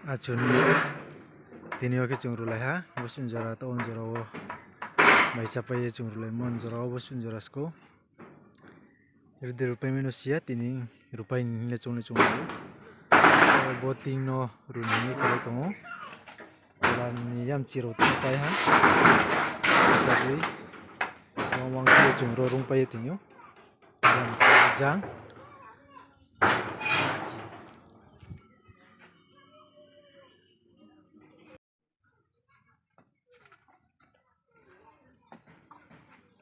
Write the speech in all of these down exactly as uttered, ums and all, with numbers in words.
Achun, tini yo khe chung rulai ha, bosuh jora, taoh jora wo. Mai chápai ye chung rulaimo jora wo, bosuh jora skou. Rudi rupai mi no si ya, tini rupai ni le chung le chung rulai. Bo tin no runi ni khalai tong ou. Jora ni yamchi rao tongpai ha. Jaboi. Wang wang khe chung ro rungpai ye tong ou. Yamchi jang.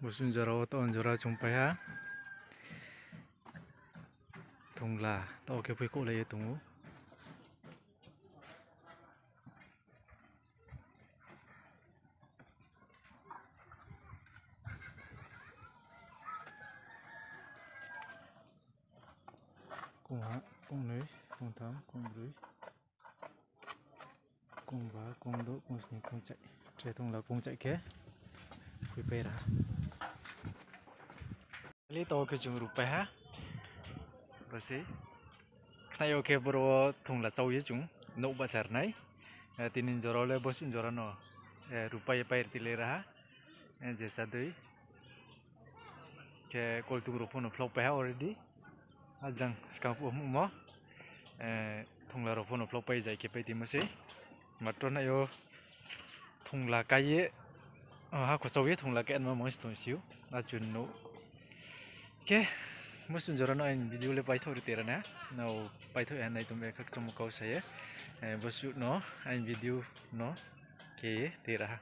Bosuh jora wo taoh jora chung pai ha. Thongla, taoh khe phuikhouhlai ye tong ou. Kongha, kongnoi, kongtham, kongbroi, kongba, kongdouh, kongsni, kongchai. Tre thongla kongchai khe phuipai ra. Lei taoh khe chung rupai ha. Bo sei. Khnai yo khe boro wo thongla chau ye chung nouh bahcha ri nai. Tini jora le bosuh jora no rupai ye pai ri ti le ra ha. Je chá dei. Khe koltung rao pho no phlaupai ha already. Ajang skang phuh hmuhmo. Thongla rao pho no phlaupai zai khe pai timo sei. Matro nai yo thongla kai ye, hakho chau ye thongla kai anma mang si tong si ou. Achun no. Khe, bosuh jora no aini video le paithoh ri tera na. Nrao paithoh ya nai tong be khakchangmo kau sa ye. Bosuh no aini video no khe ye tera ha.